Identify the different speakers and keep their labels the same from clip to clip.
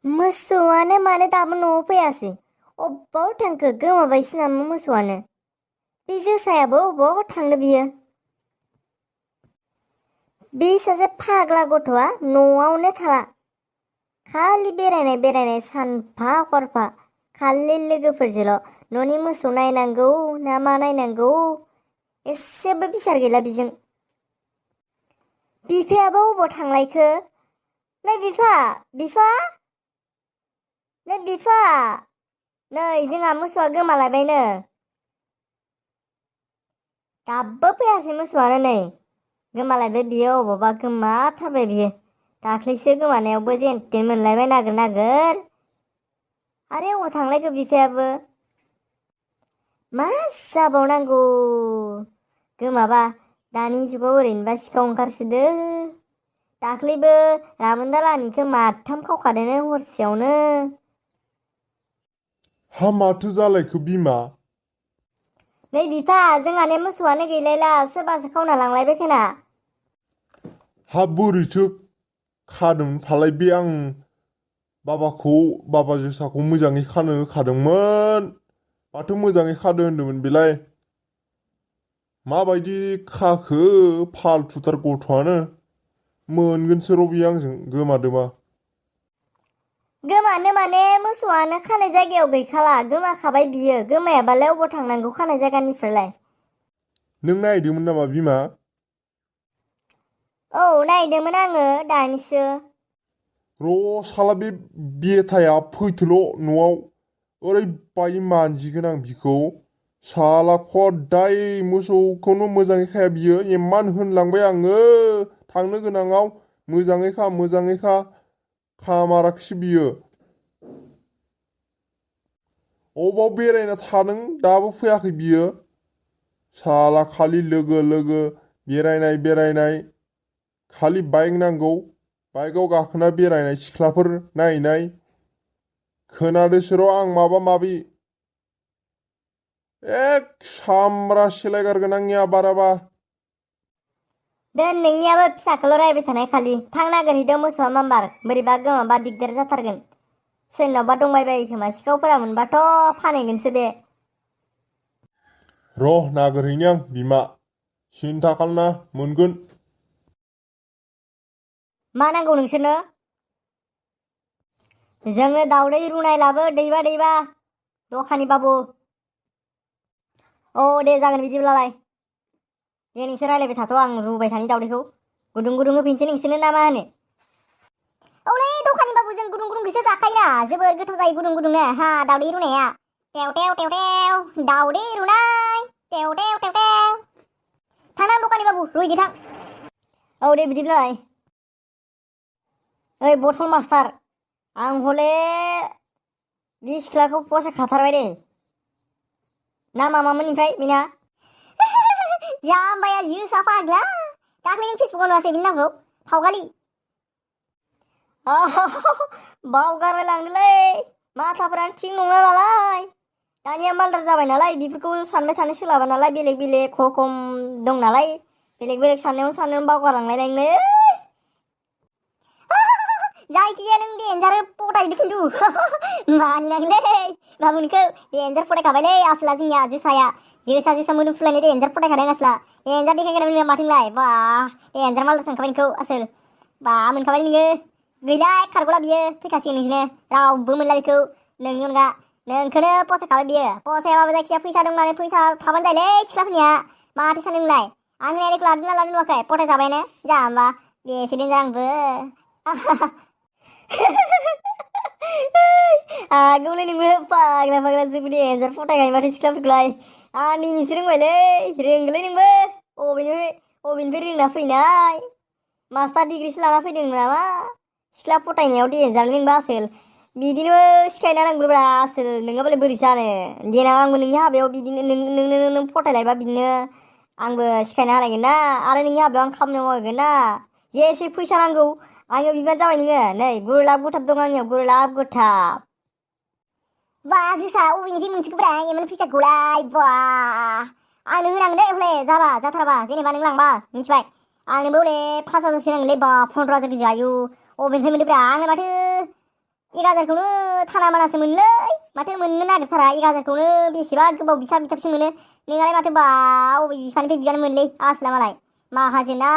Speaker 1: मोसौआनो मानो दाबो न'आव फैयासै? अबेबाव थांखो? गोमाबायसो नामा मोसौआनो? बे जोसायाबो अबाव थांनो बियो? बे सासे फाग्ला गथ'आ न'आवनो थाला। खालि बेरायनाय सानफा हरफा खालि लोगोफोरजोंल'। न'नि मोसौ नायनांगौ ना मा नायनांगौ एसेबो बिसार गैला बिजों। बिफायाबो अबाव थांलायखो? नै बिफा, बिफा, नै बिफा, नै जोंहा मोसौआ गोमालायबायनो। दाबो फैयासै मोसौआनो नै गोमालायबाय बियो, अबावबा गोमाथारबाय बियो। दाख्लैसो गोमानायावबो जेनथेन मोनलायबाय नागिर आरो अबाव थांलायखो बिफायाबो? मा जाबावनांगौ गोमाबा? दानि जुगाव ओरैनोबा सिखाव ओंखारसोदो। दाख्लैबो रामोनदा लानिखौ माथाम खावखादोनो हरसेयावनो।
Speaker 2: हा माथो जालायखो बिमा?
Speaker 1: नै बिफा, जोंहानि मोसौआनो गैलायला, सोरबासो खावना लांलायबाय खोना।
Speaker 2: हा बोरैथो खादों फालाय? बे आं बाबा जोसाखौ मोजाङै खानो होखादोंमोन। माथो मोजाङै खादो होनदोंमोन बेलाय? माबायदि खाखो? फालथुथार गथ'आनो। मोनगोनसो र' बियो आंजों गोमादोबा।
Speaker 1: गोमानो माने मोसौआनो खानाय जायगायाव गैखाला, गोमाखाबाय बियो। गोमायाबालाय अबाव थांनांगौ खानाय जायगानिफ्रायलाय?
Speaker 2: नों नायदोंमोन नामा बिमा?
Speaker 1: औ, नायदोंमोन आङो दानिसो।
Speaker 2: र' साला बे बेथाया फैथोल' न'आव। ओरैबायदि मानजिगोन आं बिखौ। साला खदाय मोसौखौनो मोजाङै खाया बियो। इमान होनलांबाय आङो थांनो गोनाङाव, मोजाङै खा। खामाराखिसै बियो। अबाव बेरायना थादों दाबो फैयाखै बियो। साला खालि लोगो बेरायनाय। खालि बाइक नांगौ, बाइकआव गाखोना बेरायनाय, सिख्लाफोर नायनाय। खोनादोसो र' आं माबा माबि। सामब्रा सिलायगारगोन आंनिया बाराबा।
Speaker 1: दोन नोंनियाबो फिसाखौल' रायबाय थानाय खालि। थां नागिरहैदो मोसौआ माम्बार, बोरैबा गोमाबा दिगदार जाथारगोन। सोरनावबा दंबायबायो खोमा, सिखावफोरा मोनबाथ' फानहैगोनसो बे।
Speaker 2: र' नागिरहैनि आं बिमा, सिन्था खालामना मोनगोन।
Speaker 1: मा नांगौ नोंसोरनो? जोंनो दावदै रुनाय लाबो, दैबा दखानि बाबु। औ दे, जागोन बिदिब्लालाय। दे नोंसोर रायलायबाय थाथ', आं रुबाय थानि दावदैखौ। गुदुं होफिनसै नोंसोरनो ना मा होनो? औलै दखानि बाबु, जों गुदुंखौसो जाखायोना, जोबोर गोथाव जायो गुदुंनो। हा, दावदै रुनाया। टेव दावदै रुनाय टेव। थां दखानि बाबु, रुइदो थां। औ दे बिदिब्लालाय। ओइ बथल मास्टार, आं हले बे सिख्लाखौ फसायखाथारबाय दे। नामा मामोन ओमफ्राय बेना? जाम्बाया जोसा फाग्ला। दाख्लै नों फेसबुकाव नुवासै बिनि नामखौ? फावगालि। बावगारलाय लांदोलै, माथाफ्रानो थिग नंला नालाय। दानिया मालदार जाबाय नालाय, बेफोरखौ सानबाय थानो सोलाबा नालाय, बेलेग खम दं नालाय, बेलेग साननायावनो बावगारलांलाय लाङो। जायखिजाया नों देन्जार फटायदो खिन्थु। मानिनांलै बाबुनिखौ देन्जार फटायखाबायलै आसला जोंनिया जोसा मोदोमफुलायनाय देन्जार फटायखादों आसला। देन्जार देखायखादों माथोलाय। बा देन्जार मालदार सानखाबाय नोंखौ आसोल। बा मोनखाबाय नोङो। गैला खारग'ला बियो, फैखासिगोन नोंसोरनो। रावबो मोनला बेखौ नोंनि अनगा। नोंखौनो फसायखाबाय बियो। फसायाबाबो जायखिजाया फैसा दं नालाय, फैसा थाबानो जायोलै सिख्लाफोरनिया। माथो सानदों नोंलाय? आं होनायखौ लादोंना लादों नुवाखै? फटाय जाबायानो जाम्बा। बेसे देन्जार आंबो। आगौलै नोंबो फाग्ला जोबोद देन्जार फटायखायो माथो सिख्लाफोरखौलाय। आन्दायनोसो रोंबायलै, रोंगोलै नोंबो। अबेनिफ्राय रोंना फैनाय? मास्टार डिग्रिसो लाना फैदों नामा? सिख्ला फटायनायाव देन्जार नोंबो आसोल। बिदिनो सिखायना नांगौब्रा आसोल, नोङाबालाय बोरै जानो? देनां आंबो नोंनि हाबायाव बिदिनो नों फटायलायबा बिदिनो आंबो सिखायना होलायगोन ना, आरो नोंनि हाबायाव आं खामानि मावगोन ना। जेसे फैसा नांगौ आंनियाव बिबानो जाबाय नोङो। नै गुरलाब गुथाब दं आंनियाव, गुरलाब गुथाब। बा जोसा अबेनिफ्राय मोनसिगौब्रा इमान फैसाखौलाय? बा आंनो होनांगोन दे हले, जाथाराबा जेनेबा नों लांबा, मिथिबाय? आंनोबो हले 5,000सो नांगोनलै। बा 15,000 आयु अबेनिफ्राय मोनदोंब्रा? आंनो माथो 1,000खौनो थाना मानासो मोनलै माथो मोननो नागिरथारा 1,000खौनो बेसेबा गोबाव बिथाबसो मोनो नोंहालाय माथो बाव बिफानिफ्राय बिगानो मोनलै आसला मालाय माहाजोना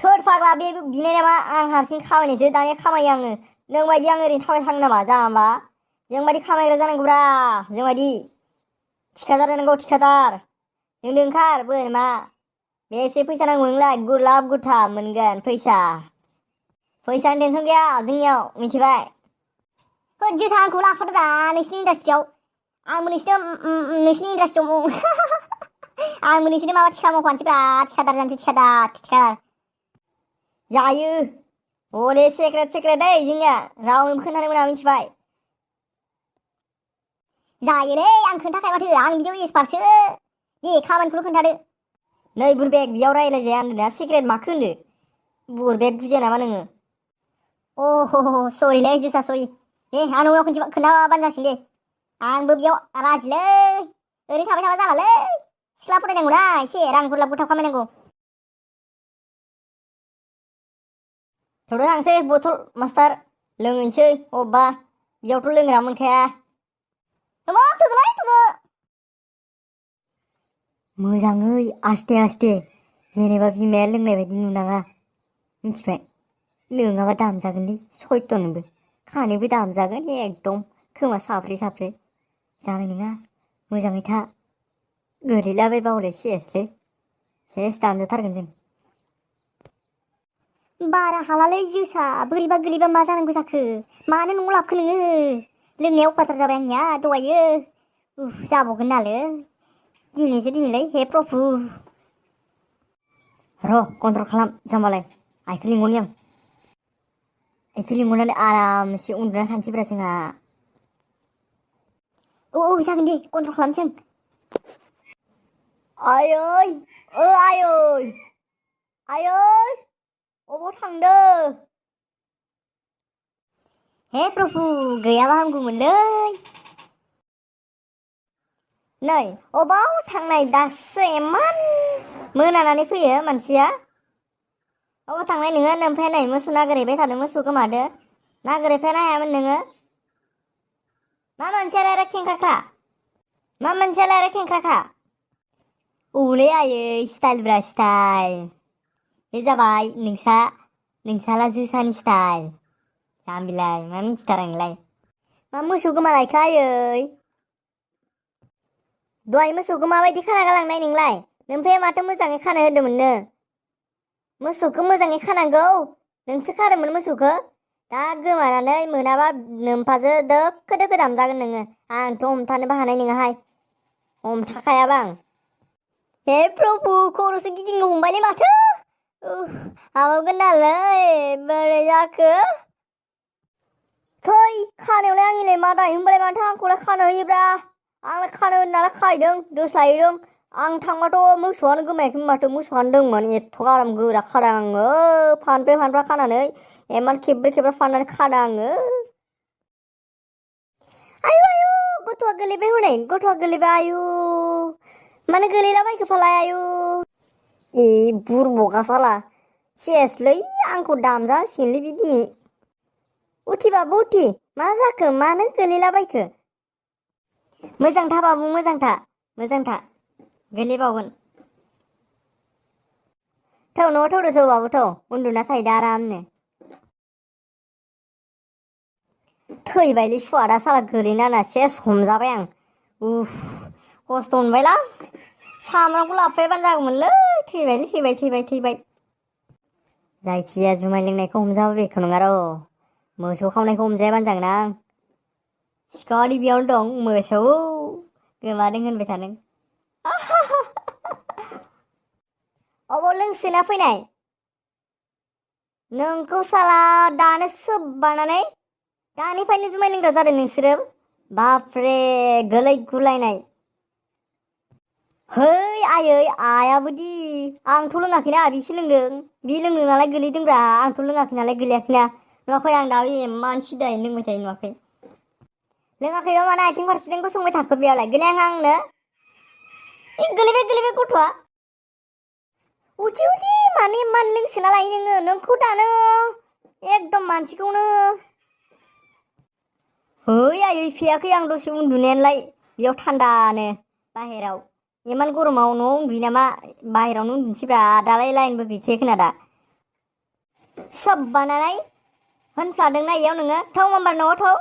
Speaker 1: थोद फाग्ला बे बिनाय नामा आं हारसिं खामायनोसो दानिया खामायो आङो नोंबायदि आं ओरैनो थाबाय थाङो नामा जाम्बा जोंबायदि खामायग्रा जानांगौब्रा जोंबायदि थिखादार जानांगौ थिखादार जोंनो ओंखार बोरमा बेसे फैसा नांगौ नोंलाय गुरलाब गुरथाब मोनगोन फैसानि टेनसन गैया जोंनियाव मिथिबाय होद जोसा आंखौ लाफादोब्रा नोंसिनि इन्डास्ट्रियाव आंबो नोंसिनि इन्डास्ट्रियाव आंबो नोंसिनि माबा थिखा मावफानोसैब्रा थिखादार जानोसै थिखादार जायो हले सेक्रेट दै जोंनिया रावनोबो खोन्थानो मोना मिथिबाय जायोलै आं खोन्थाखाय माथो आं बिदियाव एक्सपार्टसो दे खामानिखौल' खोन्थादो नै बुरबेक बेयाव रायज्लायजाया होनदोंना सिक्रेट माखो होनदो बुरबेक बुजिया नामा नोङो अह सरिलै जोसा सरि दे आं उनाव खोन्थाबानो जासिगोन दे आंबो बेयाव राजिलै ओरैनो थाबाय थाबा जालालै सिख्ला फरायनांगौना एसे रां बुरलाब बुरथाब खामायनांगौ थौदो थांसै बथल मास्टार लोंहैसै अब्बा बेयावथ' लोंग्रा मोनखाया थौदो मोजाङै आस्ते जेनेबा बिमाया लोंनाय बायदि नुनाङा मिथिबाय लोङाबा दामजागोनलै सयतनोबो खानोबो दामजागोन एकदम खोमा साफ्रे जानाय नङा मोजाङै था गोलैलाबायबा हले सेस दामजाथारगोन जों बारा हालालै जोसा बोरैबा गोलैबा मा जानांगौ जाखो मानो न'आव लाबोखो नोङो लोंनाया अपाद्राय जाबाय आंनिया दहायो जाबावगोन नालै दिनैलाय हे प्रभु र' कन्ट्रल खालाम जाम्बालाय आइखौ लिंहरनि आं आइखौ लिंहरनानै आरामसे उन्दुना थानोसैब्रा जोंहा औ जागोन दे कन्ट्रल खालामसै आयै अबाव थांदो हे प्रभु गैयाबा हामगौमोनलै नै अबाव थांनाय दासो एमान मोनानानै फैयो मानसिया अबाव थांनाय नोङो ओमफ्राय नै मोसौ नागिरहैबाय थादों मोसौ गोमादो नागिरहैफानो हायामोन नोङो मा मानसियालाय आरो खेंख्राखा औलै आयै स्टाइलब्रा स्टाइल बे जाबाय नोंसाला जोसानि स्टाइल जाम्बिलाय मा मिथिथारा नोंलाय मा मोसौ गोमालायखो आयै दहाय मोसौखौ माबायदि खाना गालांनाय नोंलाय नोमफाया माथो मोजाङै खानो होदोंमोननो मोसौखौ मोजाङै खानांगौ नोंसो खादोंमोन मोसौखौ दा गोमानानै मोनाबा नोमफाजो दोखो दामजागोन नोङो आंथ' हमथानोबो हानाय नङाहाय हमथाखायाबा आं हे प्रभु खर'सो गिदिंनो हमबायलै माथो हाबागोन नालाय बोरै जाखो थै खानायावलाय आंनिलाय मा दाय होनबालाय माथो आंखौलाय खानो होयोब्रा आंलाय खानो होनो नालाय खाहैदों दोस्लायहैदों आं थांबाथ' मोसौआनो गोमायाखैमोन माथो मोसौआनो दंमोन एथ' गाराम गोरा खादों आङो फानब्रै खानानै एमान खेबब्रै फाननानै खादों आङो आयु गथ'आ गोलैबाय हनै आयु मानो गोलैलाबायखो फालाय आयु ए बुरबका साला सेसलै आंखौ दामजासिगोनलै बि दिनै उथिबाबो उथि मा जाखो मानो गोलैलाबायखो मोजांथा बाबु मोजांथा गोलैबावगोन थौ न'आव थौदो थौ बाबु थौ उन्दुना थाहैदो आरामनो थैबायलै सुवादा साला गोलैना सेस हमजाबाय आं खस्थ' मोनबायलां सामब्रामखौ लाबोफायाबानो जागौमोनलै थैबाय जायखिजाया जुमाय लोंनायखौ हमजाबा बेखौ नङा र' मोसौ खावनायखौ हमजायाबानो जागोन आं सिखावनि बेयावनो दं मोसौ गोमादों होनबाय थादों अबाव लोंसोना फैनाय नोंखौ साला दानो सोबबानानै दानिफ्रायनो जुमाय लोंग्रा जादों नोंसोरो बाफ्रे गोलै गुलायनाय है आयै आयाबोदि आंथ' लोङाखैना बिसो लोंदों बि लोंदों नालाय गोलैदोंब्रा आंथ' लोङाखै नालाय गोलैयाखैना नुवाखै आं दाबो एमान सिदायै लोंबाय थायो नुवाखै लोङाखैबा मानो आथिं फारसेजों गसंबाय थाखो बेयावलाय गोलैयाखै आंनो गोलैबाय गथ'आ उथि मानो इमान लोंसोना लायो नोंखौ दानो एकदम मानसिखौनो है आयै फैयाखै आं दसे उन्दुनायालाय बेयाव थान्दानो बाहेराव इमान गरमाव न'आव उन्दुयो नामा बाहेरावनो उन्दुनोसैब्रा दालाय लाइनबो गैखाया खोनादा सब बानानै होनफ्लादोंना इयाव नोङो थौ मामबार न'आव थौ